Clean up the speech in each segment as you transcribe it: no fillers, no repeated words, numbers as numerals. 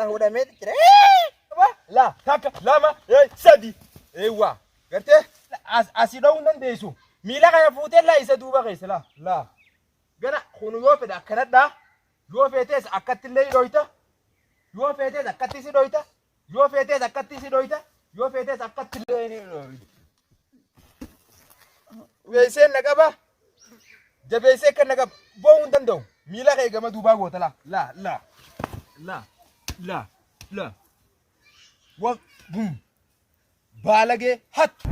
Hudhamee jira. La, takka, lama, sadi. Eewwa. Gartee asii dha'uu hin dandeessu. Miila kana fuutee la isa duuba keessa la la. Gana kun yoo fedhe akkanadha. Yoo feetes akkatti illee dhoyta. Yoo feetes akkatti si dhoyta. Yoo feetes akkatti si dhoyta. Yoo feetes akkatti illee ni dhoyta. Weesseen na qaba. Jabeessee akka na qaba. Boo'uu hin danda'u. Miila kee gama duubaa goota la la la la la la. Wa bum. Baalagee hattu.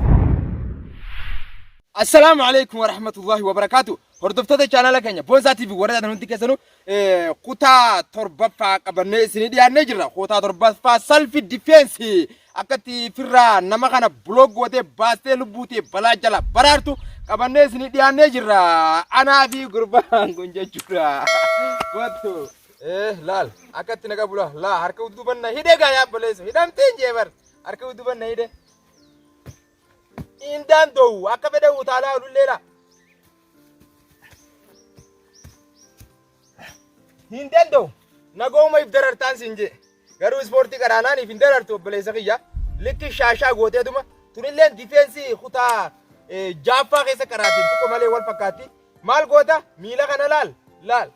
Assalaamu alaikum warahmatullahi wabarakaatu. Hordoftoota chaanala keenya Boonsaa TV warra taatan hundi keessanuu kutaa torbaffaa qabannee isinii dhiyaannee jirra. Kutaa torbaffaa salfi difeensi akkatti firraa nama kana buloog gootee baastee lubbuutee balaa jala baraartu qabannee isinii dhiyaannee jirra. Anaa fi gurbaan kun jechuudha. Kottu. Laal akkatti na qabu laa laa harka udduban na hidhe gaa yaabboleessu hidhamtiin jee bar harka udduban na hidhe. Hin danda'u akka fedhe utaalaa olullee laa. Hin danda'u. Nagooma if darartaan siin jee. Garuu ispoortii qaraanaan if hin darartu obboleessa kiyya. Likki shaashaa gooteetuma. Tunilleen difeensii kutaa jaaffaa keessa qaraatiin xiqqoo malee wal fakkaatti. Maal goota? Miila kana laal. Laal.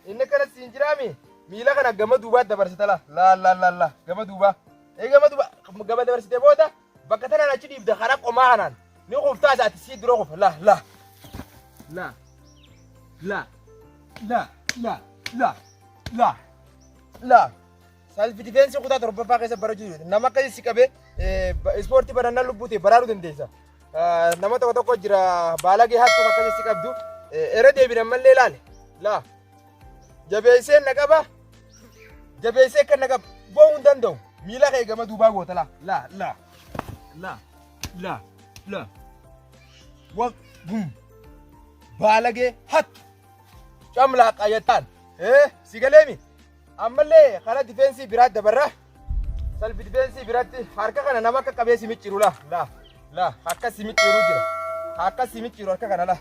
Inni akkana siin jiraami. Miila kana gama duubaa dabarsita laal. Laal laal laal laal. Gama duubaa. Gama duubaa gama dabarsitee booda bakka tanaan achi dhiibda karaa qomaa kanaan. Ni kuftaa isaati sii dura kufa. La la. La. La. La. La. La. La. La. Salfi difeensi kutaa torbaffaa keessa barachuu jirtu. Nama akkasii si qabee ispoortii barannaa lubbuu ta'e baraaruu dandeessa. Nama tokko tokko jira baalagee hattuu akkasii si qabdu. Irra deebiin ammallee ilaali. La. Jabeessee na qaba. Jabeessee akka na qaba. Boo'uu hin danda'u. Miila kee gama duubaa goota la. La. La. La. La. La. Wa. Bum. Baalagee hattu. Camlaa qayyataan. Si galeemi. Ammallee karaa difeensii biraa dabarra. Salfi difeensii biratti harka kana nama akka qabee si micciiru la. La. La. Akka si micciiru jira. Akka si micciiru harka kana la.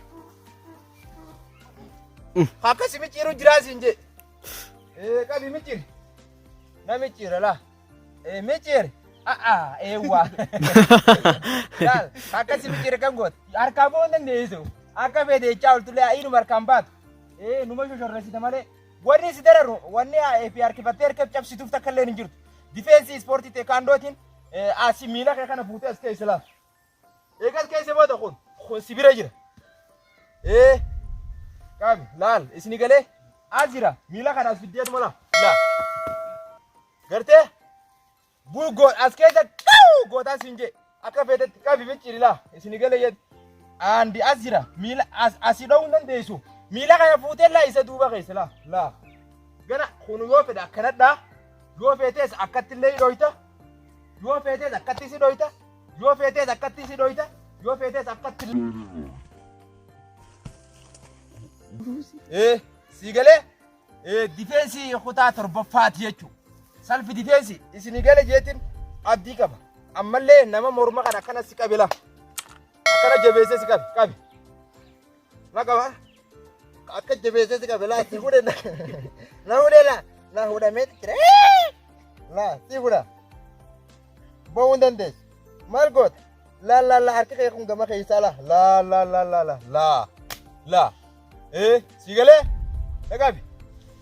Akka si micciiru jira siin jee. Qabi micciiri. Na micciira la. Micciiri. A'a eewwa. Laal akka si micciire kan goote. Harkaan ba'uu hin dandeessu. Akka feete jechaa ooltullee inuma harkaan baatu. Numa shoshorreessita malee. Wanni si dararu wanni fi harkifattee harka cabsituuf takka illee hin jirtu. Difeensii ispoortii teekaandootiin asi miila kee kana fuutee as keessa laal. Eegas keessa booda kun si bira jira. Qabi laal isini galee as jira miila kana as fiddeetuma laa laa. Gartee Buuggoon as keessa qawu gootaan siin jee akka feetetti qabi micciiri laa isini galee jedhu. Aandi as jira miila as asii dha'uu hin dandeessu. Miila kana fuutee laa isa duuba keessa laa laa. Gana kun yoo fedhe akkanadhaa yoo feetes akkatti illee dhoyta yoo feetes akkatti si dhoyta yoo feetes akkatti si dhoyta yoo feetes akkatti Sii galee difeensii kutaa torbaffaati jechuudha. Salfi difeensi isinii gale jeetiin abdii qaba. Ammallee nama morma kana akkana si qabe la. Akkana jabeessee si qabe qabe. Na qaba. Akka jabeessee si qabe laa si fuudhe na fuudhe laa na fuudhamee jira. Laa si fuudha. Ba'uu hin dandeessu. Maal goota? Laa laa laa harki kee kun gama keessaa laa laa laa laa laa laa laa laa. Si galee? Na qabi.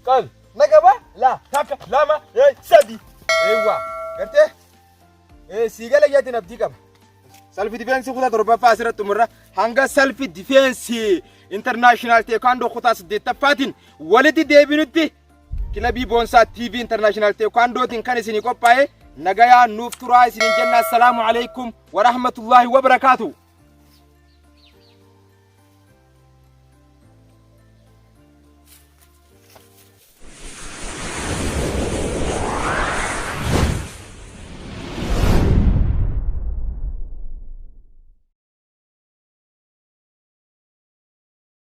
Qabi. Na qaba? La takka lama sadi. Eewwa. Gartee? Si galee jeetiin abdii qaba. Salfi difeensi kutaa torbaffaa asirratti xumurra hanga salfi difeensi intarnaashinaal teekwaandoo kutaa saddeettaffaatiin walitti deebinutti kilabii Boonsaa TV intarnaashinaal teekwaandootiin kan isinii qophaa'e nagayaa nuuf turaa isiniin jenna. Assalaamu alaikum warahmatullaahi wabarakaatu.